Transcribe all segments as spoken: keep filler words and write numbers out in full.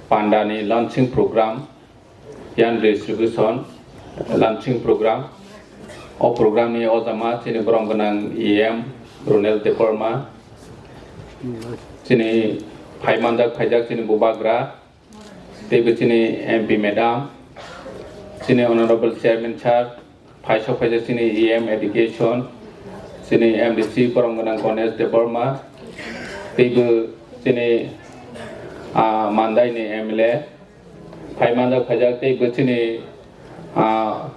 Panda ni launching program, yarn distribution launching program. O program ni ojama chini borom gwnang E M Ronel Debbarma, chini phai manjak phaijak chini bubagra, teibo chini M P madam, chini honorable chairman sir, phaisok phaijak chini E M education, chini M D C borom gwnang Ganesh Debbarma, teibo chini, ah, Mandai ni M L A, phai manjak phaijak teibo chini, ah,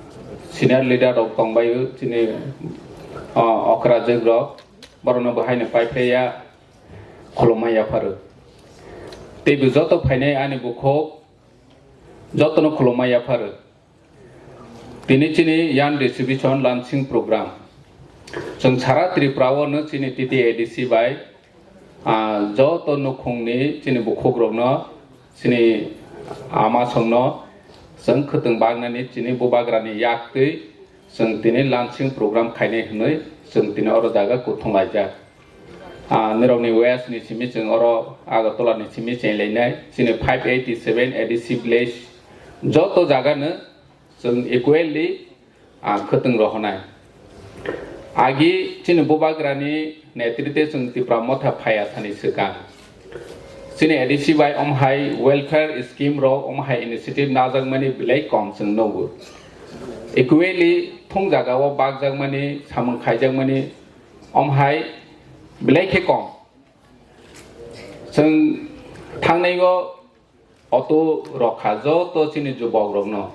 senior leader rok tongbaio chini, ah, okrajwk rok, borokno bo haino paiphaiya khulumma yapharo. Teibo joto phainai ani bukhuk jotono khulumma yapharo. Tini chini yarn distribution launching program. Chwng sara Tripura o no chini T T A D C bai, ah, joto nukhungni chini bukhukrokno chini ama songno chwng khwtwng baknani chini bubagrani yaktwi chwng tini lansing program khainai hwnwi chwng tini oro jaga kuthum laijak. Ah, nirokni west ni simi chwng oro Agartala ni simi chenglainai chini five eighty seven A D C village joto jaga no chwng equally, ah, khwtwng rohonai. Agi chini bubagrani netrite chwng Tipra Motha phaiya sani swkang. Chini A D C bai omhai welfare scheme rok, omhai initiative najakmani belai kom chwng nugo. Equally thung jaga o bakjakmani, samung khaijakmani omhai belai khe kom. Chwng thangnai o auto rok kha joto chini jubok rokno.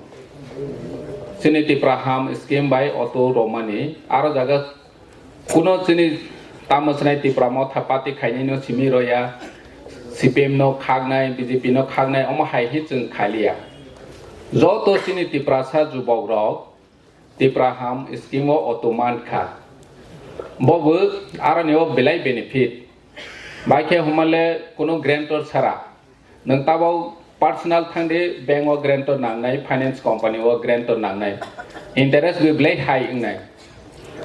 Chini Tipra Ham scheme bai auto romani aro jaga kuno chini tamo chinai Tipra Motha party khainai no simi roya, C P M no khaknai, B J P no khaknai, omo hai hi chwng khaliya. Joto chini Tiprasa jubok rok Tipra Ham scheme o auto man kha. Bobo aroni o belai benefit. Bai khe humale kuno guarantor sara. Nwng tabok personal thangdi bank o guarantor nangnai, finance company o guarantor nangnai. Interest bo belai high wngnai.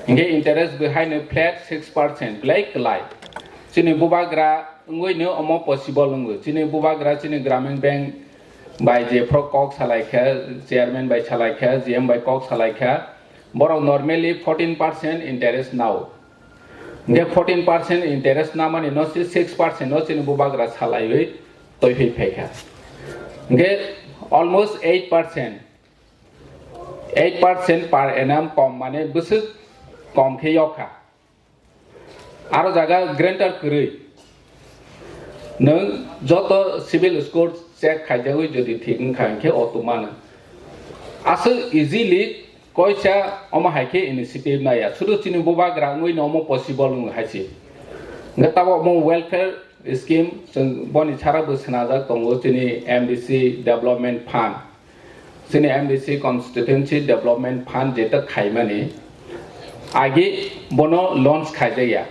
Hinkhe interest bo high no flat six percent belai kwlai. Chini bubagra wngwi no omo possible wngo. Chini bubagra chini Gramin Bank bai jephru kok salai kha, chairman bai salai kha, G M bai kok salai kha, borok normally fourteen percent interest nao. Hinkhe fourteen percent interest namani no si six percent no chini bubagra salaiwi toiphai phaikha. Hinkhe almost eight percent, eight percent per annum kom, mane bwswk kom khe yokha. Aro jaga guarantor kwrwi. Nwng joto CIBIL score check khaijagwi jodi thik wngkha hinkhe auto mano. Aswk easily koisa omo hai khe initiative naiya. Sudu chini bubagra wngwi no omo possible wng hai se. Hinkhe tabok omo welfare scheme chwng boni sara bo swnajak tongo chini M D C development fund. Chini M D C constituency development fund jeta khaimani agi bono launch khaijakya.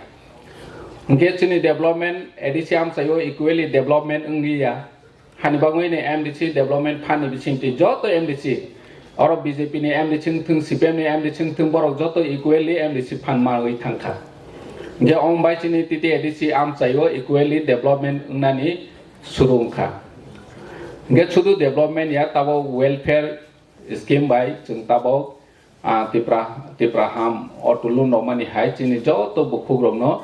Hinkhe chini development A D C amchaio equally development wngliya. Hani bagwi ni M D C development fund ni bisingtwi joto M D C, oro B J P ni M D C wngthung, C P M ni M D C wngthung, borok joto equally M D C fund manwi thangkha. Hinkhe omo bai chini T T A D C amchaio equally development wngnani suru wngkha. Hinkhe sudu development ya, tabok welfare scheme bai chwng tabok, ah, Tipra, Tipra Ham o tulun rok mani hai chini joto bukhuk rokno,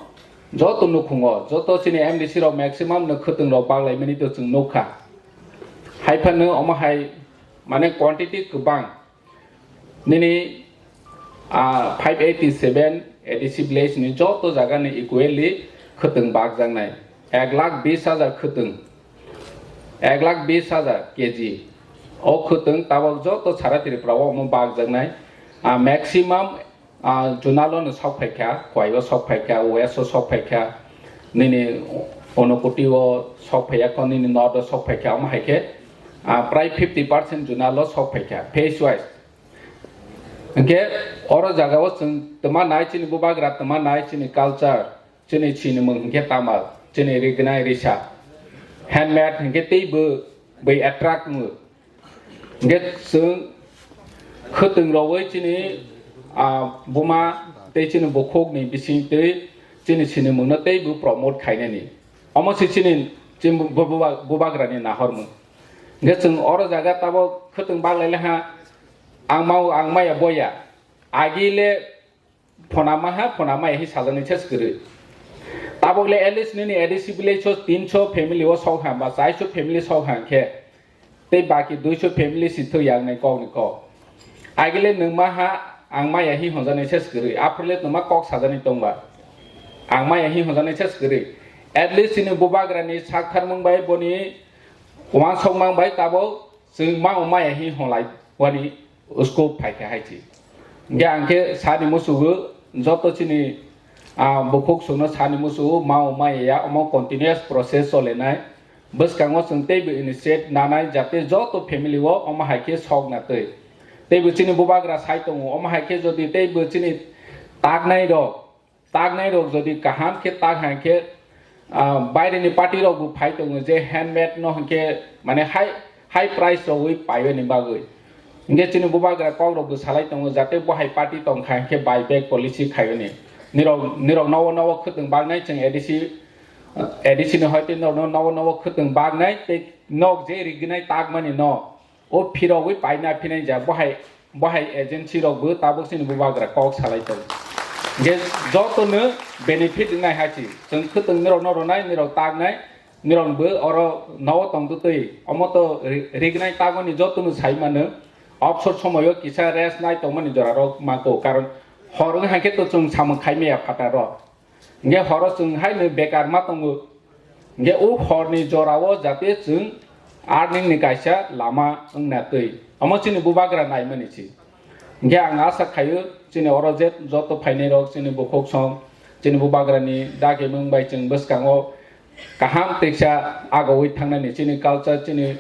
joto nukhungo, joto chini M D C rok maximum no khwtwng rok baglaimani to chwng nukha. Haiphano omo hai mane quantity kwbang. Nini, ah, five eighty seven A D C village ni joto jaga ni equally khwtwng bakjaknai. Ek lakh bis hajar khwtwng. Ek lakh bis hajar K G. O khwtwng tabok joto sara Tripura o omo bakjaknai. Ah, maximum, ah, Junalo no sok phaikha, Khowai o sok phaikha, West o sok phaikha, nini Unakoti o sok phaiya kho, nini North o sok phaikha, omo hai khe, ah, prai fifty percent Junalo sok phaikha, phase wise. Hinkhe oro jaga o chwng twma nai chini bubagra, twma nai chini culture, chini sinimung hinkhe tamal, chini rignai risa, handmade hinkhe teibo bai attract wngo. Hinkhe chwng khwtwng rogwi chini, ah, buma tei chini bukhukni bisingtwi chini sinimungno teibo promote khainani. Omo se chini, chini bu-, bu-, buba-, bubagrani nahormung. Hwnkhe chwng oro jaga tabok khwtwng baglai le ha, ang mau, ang maya boya. Agi le phona maha, phona maya hi sajani ses kwrwi. Tabok le at least nini A D C village o tinso family o sok ha, ba chaiso family sok ha khe. Tei baki duiso family si thwi yang nai kok ni kok. Agile nwng ma ha, ang maya hi honjani ses kwrwi. Aphuru le nwng ma kok sajani tongba. Ang maya hi honjani ses kwrwi. At least chini bubagra ni sak tharmung bai boni wansokmang bai tabok chwng ma maya hi honlai wani scope phaikha hai chi. Hingke ang khe sani musugo joto chini, ah, bukhuk songno sani musugo ma maya ya omo continuous process solenai. Bwskango chwng teibo initiate nanai jate joto family o omo hai khe sok na twi. Teibo chini bubagra sai tongo omo hai khe jodi teibo chini taknai rok, taknai rok jodi kaham khe tak hai khe, ah, baire ni party rok bo phai tongo je handmade no hwnkhe mane high, high price rogwi paiyo ni bagwi. Hingke chini bubagra kok rok bo salai tongo jate bo hai party tong kha hingke buyback policy khaio ni. Nirok, nirok nowo nowo khwtwng baknai chwng A D C, A D C ni hoite norno nowo nowo khwtwng baknai tei nok je rignai takmani no o phirogwi paina phinai ja bo hai, bo hai agency rok bo tabok chini bubagra kok salai tongo. Hingke jotono benefit wngnai hai chi chwng khwtwng nirok no ronai nirok taknai nirok bo oro nowo tong twi omo to ri-, rignai takmani jotono sai mano. Obsor somoyo kisa rest nai tongmani jora rok mako, karon hor wng hai khe to chwng samung khai maya phataro. Hingke horo chwng hai no bekar ma tongo. Hingke o hor ni jora o jate chwng earning ni kaisa lama wng na twi. Omo chini bubagra nai mani si. Hingke ang asa khaio chini oro je joto phainai rok chini bukhuk song, chini bubagra ni dagi mung bai chwng bwskango kaham teisa agoi thangnani chini culture, chini,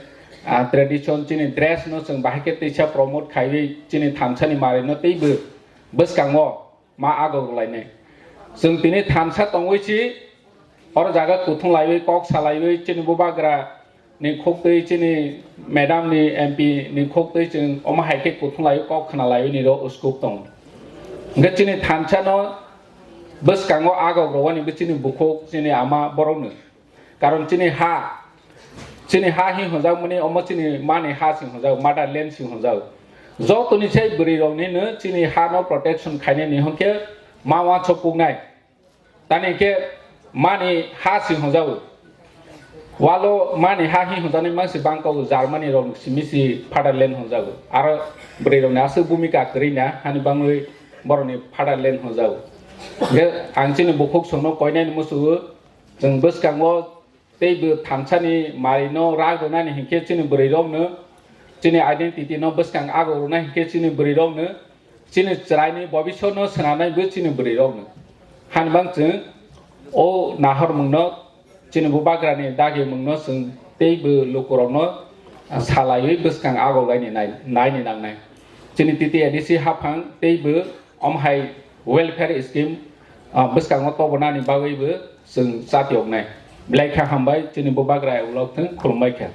ah, tradition, chini dress no chwng bahai khe teisa promote khaiwi chini thansa ni mari no teibo bwskango ma agok rwlainai. Chwng tini thansa tongwi si oro jaga kuthung laiwi kok salaiwi chini bubagra ni khuktwi chini madam ni M P ni khuktwi chwng omo hai khe kuthung laiwi kok khna laiwi ni ro uskup tongo. Hwnkhe chini thansa no bwskango agok rwani bo chini bukhuk chini ama borok no. Karon chini ha, chini ha hi honjak mani omo chini mani ha si honjak, motherland si honjak. Jotoni sai bwrwi rok ni no chini ha no protection khainani hwnkhe ma wansok puknai. Tani khe mani ha si honjago. Walo mani ha hi honjaknai mangsi bangkok Germany rok simi si fatherland honjago. Aro bwrwi rok ni aswk bhumika kwrwi na hani bangwi borok ni fatherland honjago. Hwnkhe ang chini bukhuk songno koinani musugo, chwng bwskango tei bo thansani mari no rak rwnani hinkhe chini bwrwi rok no chini identity no bwskang ago rwna hinkhe chini bwrwi rok no chini chwraini bobisor no swnamnai bo chini bwrwi rok no. Hani bang chwng o nahor mung no chini bubagra ni dagi mung no chwng tei bo luku rok no salaiwi bwskang ago laini nai, naini nangnai. Chini T T A D C haphang tei bo omo hai welfare scheme, ah, bwskango tobonani bagwi bo chwng chatiyoknai. Belai kha hambai chini bubagra ulok thwng khulumbai kha.